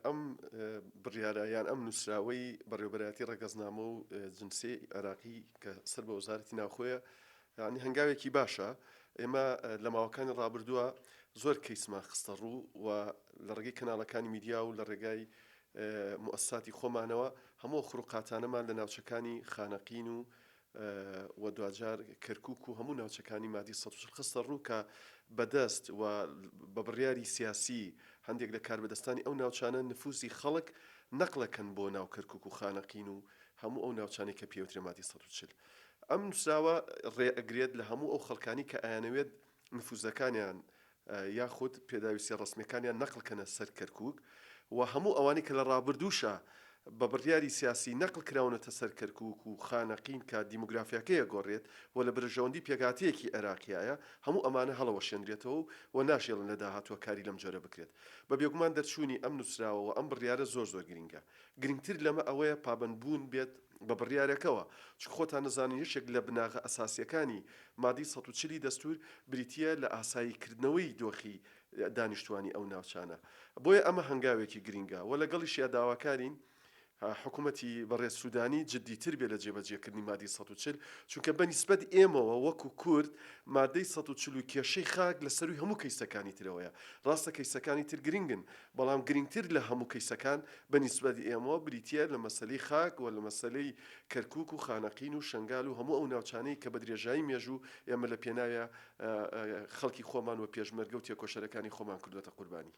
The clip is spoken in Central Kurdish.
ئەم بڕیارە یان ئەم نووسراوەی بەڕێوەبەرایەتی ڕەگەزنامە و جنسیەی عێراقی کە سەر بە وەزارەتی ناوخۆیە یانی هەنگاوێکی باشە ئێمە لە ماوەکانی ڕابردووە زۆر کەیسمان خستە ڕوو و لە ڕێگەی کەناڵەکانی میدیا و لە ڕێگای موئەسساتی خۆمانەوە هەموو خروقاتانەمان لە ناوچەکانی خانەقین و و دواجار کەرکوک و هەموو ناوچەکانی مادی 140 خستە ڕوو کە بەدەست و بە بڕیاری سیاسی هەندێک لە کاربەدەستانی ئەو ناوچانە نفوزی خەڵک نەقلەکەن بۆ ناو کەرکوک و خانەقین و هەموو ئەو ناوچانەی کە پێوترێ مادی 140. ئەم نووسراوە ڕێ ئەگرێت لە هەموو ئەو خەڵکانی کە ئەیانەوێت نفوزەکانیان یاخود پێداویستیە ڕەسمیەکانیان نەقل کەنە سەر کەرکوک و هەموو ئەوانەی کە لە ڕابردووشا بە بڕیاری سیاسی نەقل کراونەتە سەر کەرکوک و خانەقین کە دیموگرافیاکەی ئەگۆڕێت و لە برژەوەندی پێکهاتەیەکی عێراقیایە هەموو ئەمانە هەڵەوەشێنرێتەوە و ناشێڵن لە داهاتووە کاری لەم جۆرە بکرێت. بە بێگومان دەرچوونی ئەم نووسراوە و ئەم بڕیارە زۆر زۆر گرینگە. گرینگتر لەمە ئەوەیە پابەندبوون بێت بە بڕیارەکەوە، چونکە خۆتان ئەزانن یەکێک لە بناغە ئەساسییەکانی مادەی 140 ی دەستوور بریتییە لە ئاسایی کردنەوەی دۆخی دانیشتووانی ئەو ناوچانە. بۆیە ئەمە هەنگاوێکی گرینگە و لەگەڵیشیا داواکارین حکومەتی بەڕێز سودانی جدیتر بێت لە جێبەجێکردنی مادەی 140، چونکە بە نیسبەت ئێمەوە وەکو کورد مادەی 140 و کێشەی خاک لە سەرووی هەموو کەیسەکانی ترەوەیە. ڕاستە کەیسەکانی تر گرنگن، بەڵام گرنگتر لە هەموو کەیسەکان بە نیسبەت ئێمەوە بریتییە لە مەسەلەی خاک و لە مەسەلەی کەرکوک و خانەقین و شەنگال و هەموو ئەو ناوچانەی کە بە درێژایی مێژوو ئێمە لە پێناویا خەڵکی خۆمان و پێشمەرگە و تێکۆشەرەکانی خۆمان کردووەتە قوربانی.